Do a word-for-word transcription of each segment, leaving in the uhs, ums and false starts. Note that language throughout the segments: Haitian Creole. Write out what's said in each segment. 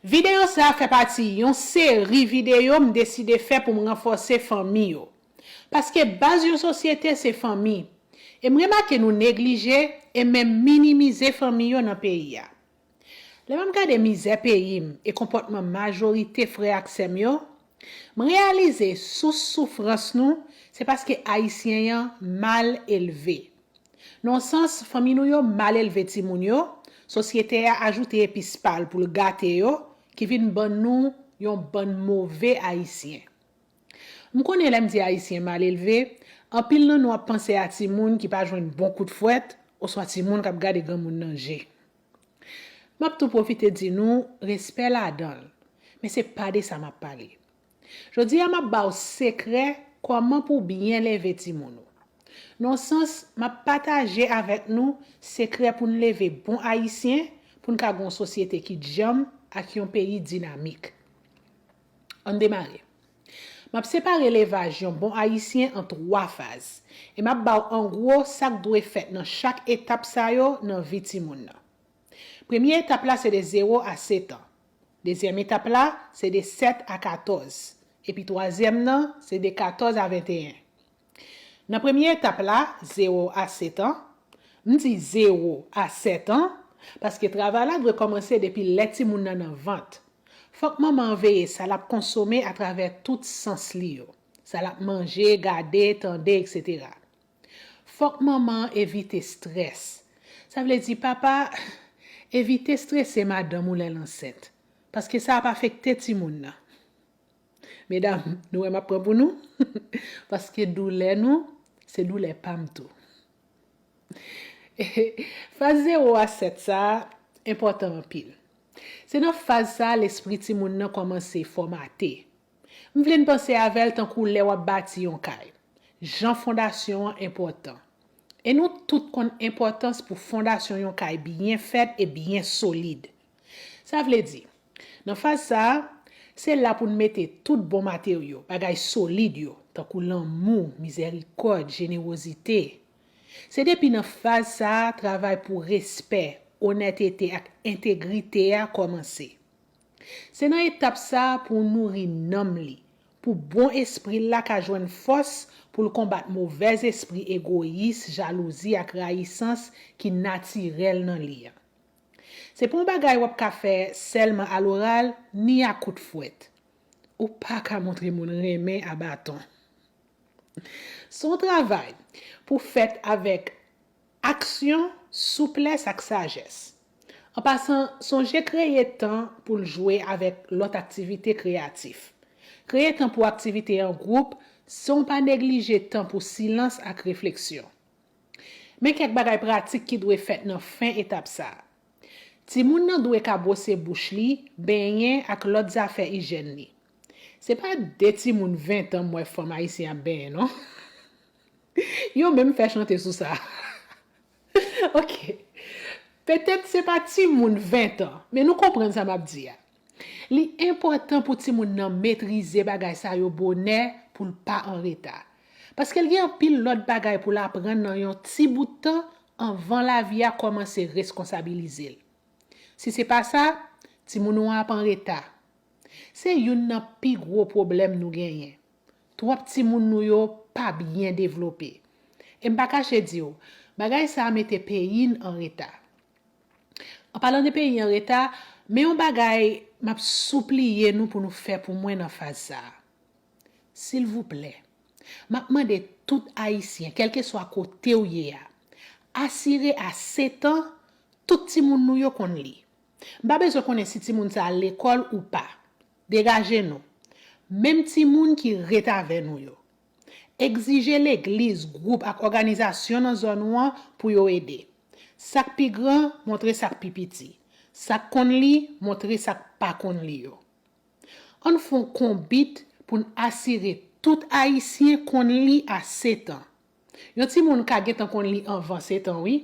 Videyo sa a fè pati yon seri videyo m deside fè pou m ranfòse fanmi yo. Paske baz yon sosyete se fanmi. E m remake nou neglije e menm minimize fanmi yo nan peyi a. Lè m ap gade mizè peyi m e konpòtman majorite frè ak sè m yo, m reyalize sous soufrans nou se paske Ayisyen an mal elve. Nan yon sans, fanmi nou yo mal elve timoun yo, sosyete a ajoute epis pa l pou l gate yo, ki vin ban nou yon bann move Ayisyen. M konnen lè m di Ayisyen mal elve, anpil nan nou ap panse a timoun ki pa jwenn bon kout fwèt, oswa timoun k ap gade granmoun nan je. M ap tou pwofite di nou, respè ladan l, men se pa de sa m ap pale. Jodi a, m ap ba w sekrè kòman pou w byen leve timoun ou. Nan yon sans, m ap pataje avèk nou sekrè pou n leve bon Ayisyen, pou n ka gen yon sosyete ki djanm ak yon peyi dinamik. Ann demare. M ap separe levaj yon bon Ayisyen an twa faz, e m ap ba w an gwo sa k dwe fèt nan chak etap sa yo nan vi timoun nan. Premye etap la se de zewo a sèt an. Dezyèm etap la se de sèt a katòz. Epi twazyèm nan se de katòz a venteyen. Nan premye etap la, zewo a sèt an, m di zewo a sèt an, paske travay la dwe kòmanse depi lè timoun nan nan vant. Fòk manman an veye sa l ap konsome atravè tout sans li yo, sa l ap manje, gade, tande, etsetera. Fòk manman an evite estrès. Sa vle di, papa, evite estrese madanm ou lè l ansent, paske sa ap afekte timoun nan. Medam, nou wè m ap pran pou nou? Paske doulè nou, se doulè pa m tou. Faz zewo a sèt sa a enpòtan anpil. Se nan faz sa a lespri timoun nan kòmanse fòmate. M vle n panse avè l tankou lè w ap bati yon kay. Jan fondasyon an enpòtan. E nou tout konn enpòtans pou fondasyon yon kay byen fèt e byen solid. Sa vle di, nan faz sa a, se la pou n mete tout bon materyo, bagay solid yo, tankou lanmou, mizèrikòd, jenewozite. Se depi nan faz sa a travay pou respè, onètete ak entegrite a kòmanse. Se nan etap sa a pou w nouri nanm li, pou bon espri l la ka jwenn fòs pou l konbat movèz espri egoyis, jalouzi ak rayisans ki natirèl nan li a. Se pa yon bagay w ap ka fè sèlman aloral ni ak kout fwèt. Ou pa ka montre moun renmen a baton. Se yon travay pou fèt avèk aksyon, souplès ak sajès. An pasan, sonje kreye tan pou l jwe avèk lòt aktivite kreyatif. Kreye tan pou aktivite an gwoup san w pa neglije tan pou silans ak refleksyon. Men kèk bagay pratik ki dwe fèt nan fen etap sa a. Timoun nan dwe ka bwose bouch li, benyen ak lòt zafè ijyèn li. Se pa de timoun ven tan m wè fanm ayisyen ap benyen, non. Yo menm fè chante sou sa. Ok. Petèt se pa timoun ven tan, men nou konprann sa m ap di a. Li enpòtan pou timoun nan metrize bagay sa yo bonè pou l pa an reta. Paske l gen anpil lòt bagay pou l aprann nan yon ti bout tan anvan lavi a kòmanse reskonsabilize l. Si se pa sa, timoun ou an ap an reta. Se youn nan pi gwo pwoblèm nou genyen. Twòp timoun nou yo pa byen devlope. E m pa kache di w, bagay sa a mete peyi n an reta. An palan de peyi an reta, men yon bagay m ap sipliye nou pou nou fè pou mwen nan faz sa a. Silvouplè, m ap mande tout Ayisyen, kèlkeswa kote w ye a, asire a sèt an, tout timoun nou yo konn li. M pa bezwen konnen si timoun sa al lekòl ou pa. Degaje nou. Menm timoun ki ret avè nou yo. Egzije legliz, gwoup ak òganizasyon nan zòn ou an pou yo ede. Sa k pi gran, montre sa k pi piti. Sa k konn li, montre sa k pa konn li yo. Ann fè yon konbit pou n asire tout Ayisyen konn li a sèt an. Yon timoun ka gentan konn li anvan sèt an, wi,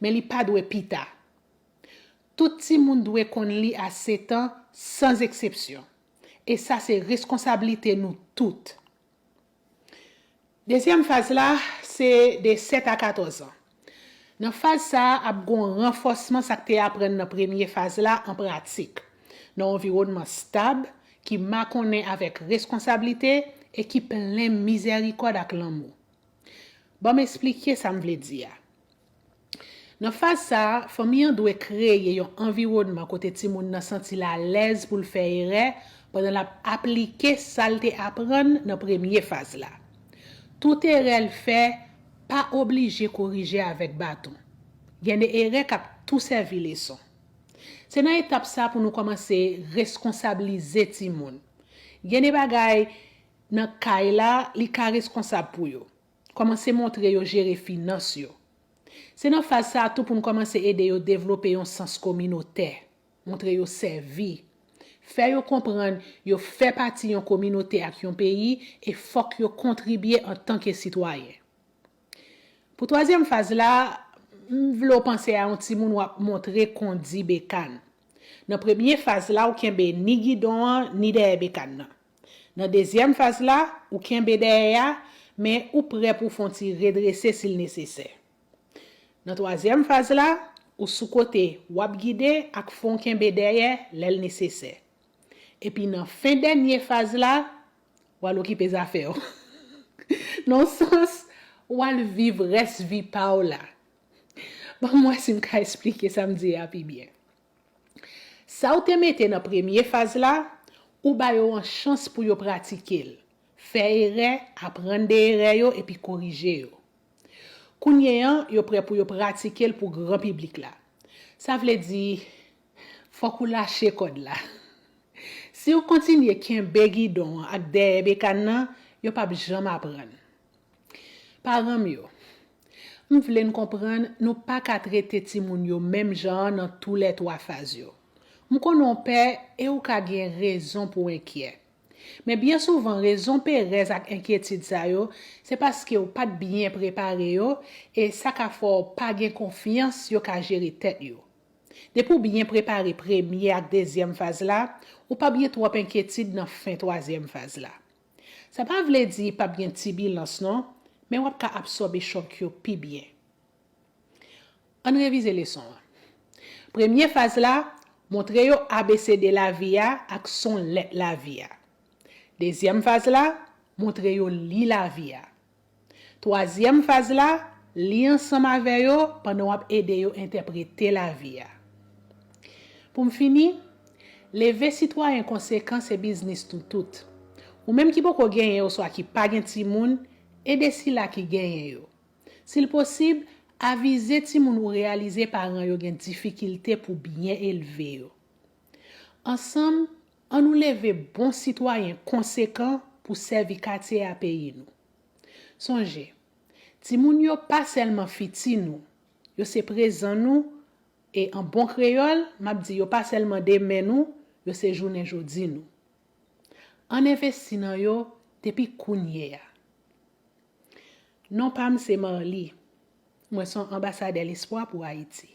men li pa dwe pita. Tout timoun dwe konn li a sèt an, san eksepsyon. E sa se reskonsablite nou tout. Dezyèm faz la, se de sèt a katòz an. Nan faz sa a, ap gen yon ranfòsman sa k te aprann nan premye faz la an pratik. nan yon anviwònman stab, ki makonnen avèk reskonsablite e ki plen mizèrikòd ak lanmou. Ban m esplike sa m vle di a. Nan faz sa a, fanmi an dwe kreye yon anviwònman kote timoun nan santi l alèz pou l fè erè pandan l ap aplike sa l te aprann nan premye faz la. Tout erè l fè pa oblije korije avèk baton. Gen de erè k ap tou sèvi leson. Se nan etap sa pou nou kòmanse reskonsablize timoun. Gen de bagay nan kay la, li ka reskonsab pou yo. Kòmanse montre yo jere finans yo. Se nan faz sa a tou pou n kòmanse ede yo devlope yon sans kominotè, montre yo sèvi, fè yo konprann yo fè pati yon kominote ak yon peyi e fòk yo kontribye antanke sitwayen. Pou twazyèm faz la, m vle w panse a yon timoun w ap montre kondi bekàn. Nan premye faz la, ou kenbe ni gidon an, ni dèyè bekàn nan. Nan dezyèm faz la, ou kenbe dèyè a, men ou prè pou w fè yon ti redrese si l nesesè. Nan twazyèm faz la, ou sou kote, w ap gide ak fè w kenbe dèyè lè l nesesè. Epi nan fen dènye faz la, w al okipe zafè w. Nan yon sans, w al viv rès vi pa w la. Ban m wè si m ka esplike sa m di a pi byen. Sa w te mete nan premye faz la, ou ba yo yon chans pou yo pratike l, fè erè, aprann de erè yo epi korije yo. Kounye an, yo prè pou yo pratike l pou gran piblik la. Sa vle di, fòk ou lache kòd la. Si w kontinye kenbe gidon an ak dèyè bekàn nan, yo p ap janm aprann. Paran m yo, m vle n konprann nou pa ka trete timoun yo menm jan an nan toulètwa faz yo. M konnen w pè e w ka gen rezon pou w enkyè. Men byen souvan, rezon perèz ak enkyetid sa yo, se paske w pa t byen prepare yo e sa ka fè w pa gen konfyans yo ka jere tèt yo. Depi w byen prepare premye ak dezyèm faz la, ou p ap gen twòp enkyetid nan fen twazyèm faz la. Sa pa vle di p ap gen tibilans non, men w ap ka absòbe chòk yo pi byen. Ann revize leson an. Premye faz la, montre yo A B C D lavi a ak son lèt lavi a. Dezyèm faz la, montre yo li lavi a. Twazyèm faz la, li ansanm avè yo pandan w ap ede yo entèprete lavi a. Pou m fini, leve sitwayen konsekan se biznis nou tout. Ou menm ki poko genyen oswa ki pa gen timoun, ede sila ki genyen yo. Si l posib, avize timoun ou reyalize paran yo gen difikilte pou byen elve yo. Ansanm, ann nou leve bon sitwayen konsekan pou sèvi katye a peyi nou. Sonje, timoun yo pa sèlman fiti nou, yo se prezan nou, e an bon kreyòl, m ap di yo pa sèlman demen nou, yo se jounen jodi nou. Ann envesti nan yo depi kounye a. Non pa m se Marly. Mwen se yon anbasadè lespwa pou Ayiti.